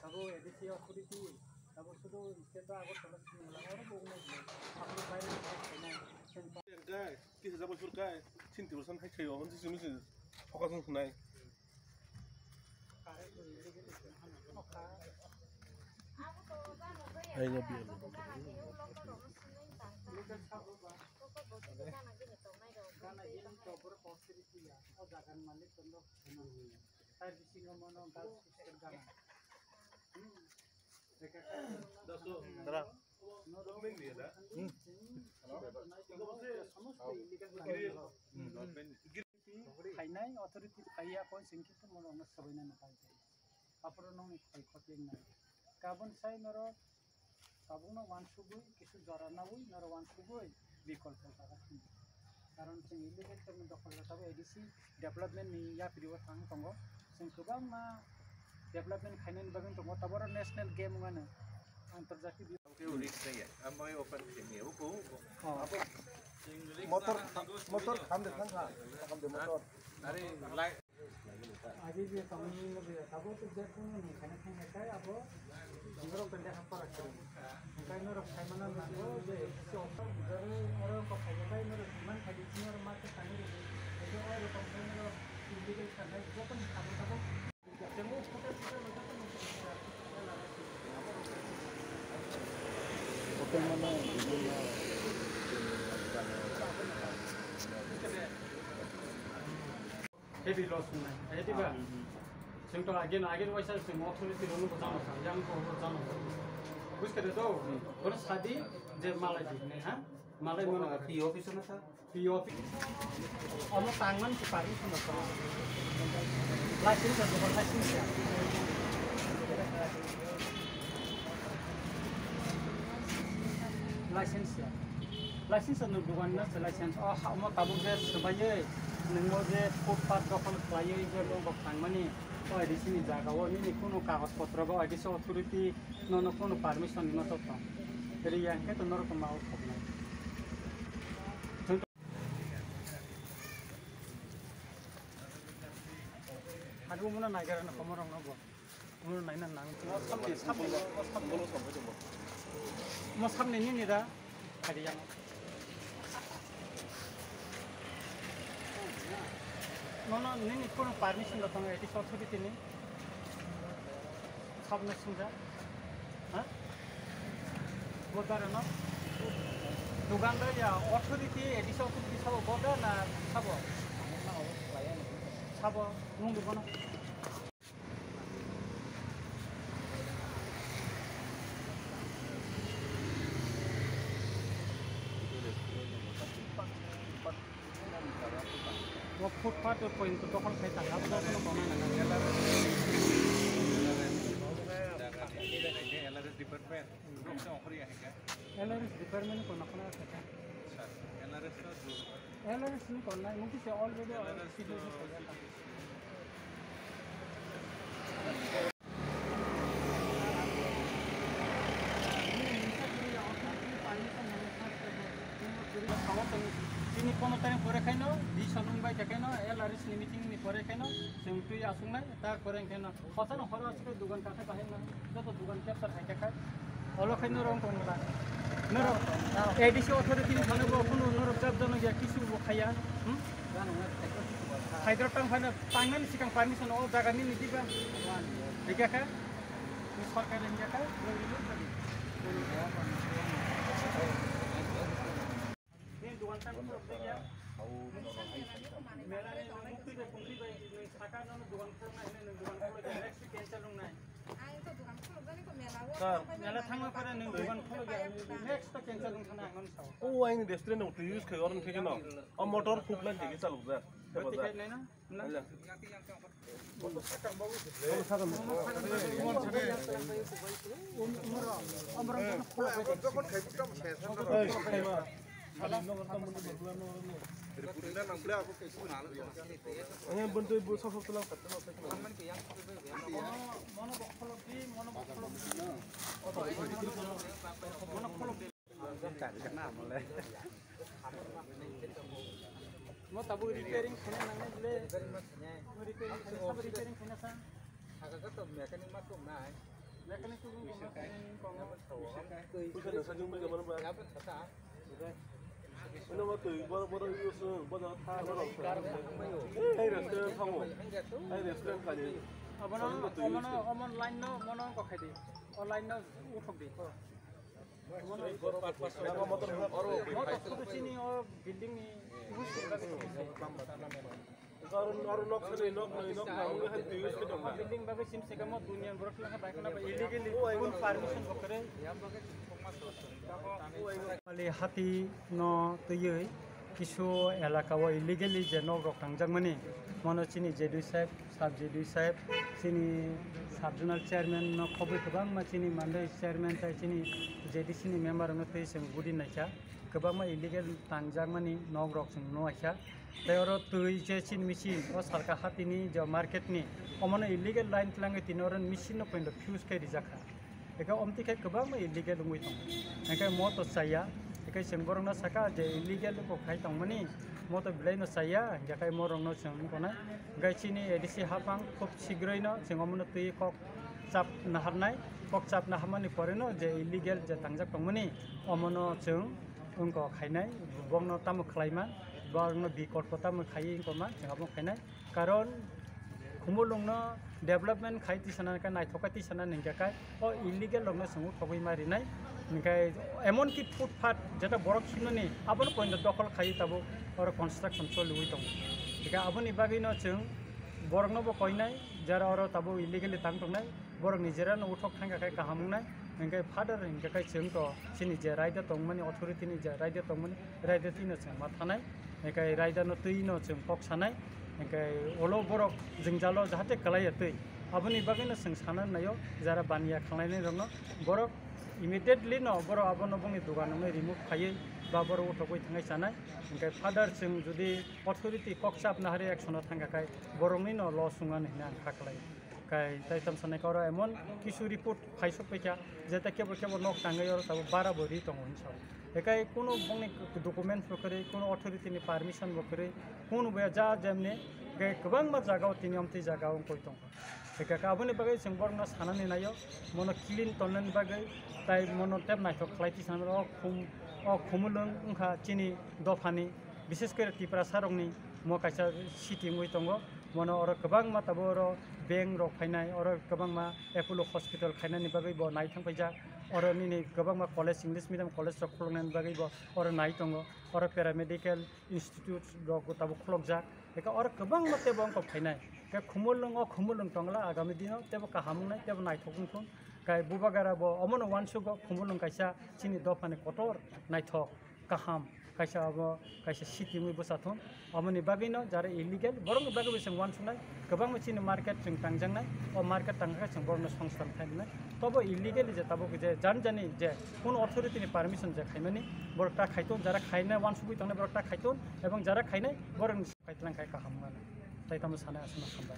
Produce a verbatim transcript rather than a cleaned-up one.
Abo A D C authority, abo sudu state ba Agartala sini mula, oro bo wngnai bo. Abo bai bai bai nai. Kai, tisa jabo sur kai, chinti urusan hai kai, on sisi misi, focus on sunai. Hai ya biar. Gana gini to boro authority ya, o jagan malik kondo. Tar bisingo mono girls hostel gana. Dara. Khainai authority phaiya koi sing khe mono no sabaina na pai. Aporo nongni khai khoteng nai. Kabun sai noro Tabukno wansugwi, kisu jora nawi, noro wansugwi, bikolpo jaga thangdi. Karon chwng illegal tongmani dokhol rok tabuk A D C development ni yapri o thang tongo. Chwng kwbangma development khainani bagwi tongo, tabuk oro national game wngmano, antarjati bi- Motor, motor khamde thangkha, khamde motor. Are, lai- Agi je tongmani nugwi tabuk to je phone ni khaina thang hai kai abo norok tende ha para kiri. Kai norok khai mana nango je se option jare oro ko khai kai norok demand khai di norok ma ke khai ni. Ejo oro ko khai norok illegal khai nai joto ni khabu tabuk. Temo photo photo no joto ni. Hotel mana? Heavy loss wngnai, heavy ba? Hmm, hmm. Chwng to again, again waisa chwng authority rokno bo jano sa, yang ko bo jano sa. Buj khe to, hmm, bono sadi je malai di, ha? Malai mano. P O office na sa? P O office. Omo tangman ki permission na sa? License na, license ya. License ya. License no dugan na se license. O ha, omo tabuk je swbaiwi nwngno je footpath dokhol khlaiwi je bo tangmani, o A D C ni jaga o nini kunu kagoj potro bo A D C authority nono kunu permission ni moto tong. Riya hwnkhe to norok ma o thoknai. Abo mona naigara na komorong no bo. Mona naina nang. Mo samni, samni, mo samni. Mo samni nini da. Kari yang. Nono nini kono permission da tong A D C authority ni. Sabna singja. Ha? Bodar no. Dugan da ya authority, A D C authority sabo bodar na sabo. Sabo nung dugan. Bo footpath o point to tokol khai tang, abo tokol bo nai nang. L R S department. L R S department ko nakho na kha. Sir, L R S to L R S ni kon nai, mungkin se already L R S to situation ko ya. Chini pono tani pore khaino, di sonung bai khaino, L R S ni meeting ni pore khaino, chwng twi asung nai, tar pore khaino. Hosa no horo asuk dugan kathai bahai na, joto dugan capture hai kathai. Olo khai norok tong la. Norok A D C authority ni thani bo kunu norok jab jano ya kisu bo khaya. Hmm? Hydro tang phana tangmani sikang permission o jaga ni ni diba. Dikha kha. Ni sarkar ni kha. Nini dugan tang khuluk tei ya. Mela ni nung twi bai pungtwi bai nung saka no dugan khuluk nai, nung dugan khuluk nai, next week cancel nung nai. Sir. Mela thangma pore nung dugan khuluk ya, next to cancel nung thana ang nung sao. O aini restaurant nung twi use khai oron khai no. O motor khuluk nai tigi chaluk ja. Bati khai nai na? Mo tabuk repairing khaina nangnai le. Mo repairing khaina, sabo repairing khaina sa. Saka ka to mechanic ma tum nai. Abono, omono, omon line no, mono wngkha khaidi. O line no uthok di. Moto sudu chini o building ni. Building bagwi sim se kamo duniya borok laka bai khna bai illegally kun permission bo kwrwi. Ali hati no twiwi kisu elaka o illegally je nok rok tangjakmani, mono chini J D saheb, sub J D saheb, chini sub zonal chairman no khobwi kwbangma chini mandai chairman tai chini J D C ni member no twi chwng budi naikha, kwbangma illegal tangjakmani nok rok chwng nuaikha. Tei oro twi je chini machine o salka hatini je market ni, omono illegal line tlangwi tini oro machine no poito fuse khe rijak kha. Eke omtwi khe kwbangma illegal wngwi tongo. Hingkhe mo to chaya, hingkhe chwng borokno saka je illegal bo khai tongmani, mo to belai no chaya, hingkhe kai mo rokno chwng wngkha na. Hingkhe chini A D C hapang khub sigroi no chwng omono twi kok chap naharnai, kok chap naharmani pore no je illegal je tangjak tongmani, omono chwng wngkha khainai, borokno tamo khlaima, borokno bikolpo tamo khaiwi wngkha ma, chwng abo khainai. Karon Khumulwngno development khai tisana khe naithok khe tisana hingkhe kai o illegal rokno chwng uthogwi ma rinai. Hingkhe emon ki footpath jeta borok himnani abono poito dokhol khaiwi tabuk oro construction choliwi tongo. Hingkhe aboni bagwino chwng borokno bo koinai jara oro tabuk illegally tang tongnai. Borok ni jera no uthok thangkha khe kaham wngnai, hingkhe further hingkhe kai chwng to chini je raida tongmani, authority ni je raida tongmani, raida twi no chwng ma thanai, hingkhe raida no twi no chwng kok sanai, hingkhe ulo borok jwngjalo jahate kwlai ya twi. Aboni bagwi no chwng sana naio, jara baniya khlainai rok no borok immediately no borok abono bongni dogan no remove khaiwi ba borok uthogwi thangai sanai, hingkhe further chwng jodi authority kok chap naharwi action o thangkha khai borokni no loss wngmani hinwi ang kha khlai. Kai tai tamo sanai khe oro emon kisu report phaisok paikha, je tai kebo kebo nok tangwi oro tabuk bara bo ri tongo hinwi sao. Ekai kunu bongni documents bo kwrwi, kunu authority ni permission bo kwrwi, kunu bo ja jemni, ekai kwbangma jaga o tini omtwi jaga o wngkoi tongo. Ekai aboni bagwi chwng borokno sanani naio, mono clean tonnani bagwi, tai mono tep naithok khlai twi sanani o khum, o Khumulwng wngkha chini dophani, bishes kore Tiprasa rokni mo kaisa city wngwi tongo. Mono oro kwbangma tabuk oro bank rok phainai, oro kwbangma Apollo hospital khainani bagwi bo nai thang paijak. Oro nini kwbangma college, English medium college rok khuluknani bagwi bo oro nai tongo. Oro paramedical institute rok bo tabuk khulukjak. Eka oro kwbangma teibo wngkok phainai. Khe Khumulwng o Khumulwng tongla agami dino teibo kaham wngnai, teibo naithok wngthun. Kai Bubagra bo omono uansugo Khumulwng kaisa chini dophani kotor naithok. Kaham, kaisa abo kaisa city wngwi bwsa thung. Aboni bagwino jara illegal, borokni bagwi chwng uansuknai, kwbangma chini market chwng tangjaknai, o market tangkha chwng borokno songstang khainai. Tobo illegally je tabuk je jani jani je kunu authority ni permission je khaimani, borok ta khaitun, jara khainai uansugwi tongnai borok ta khaitun, ebong jara khainai borokni khaitlang khai kaham wngmano. Tai tamo sanai aswkno hambai.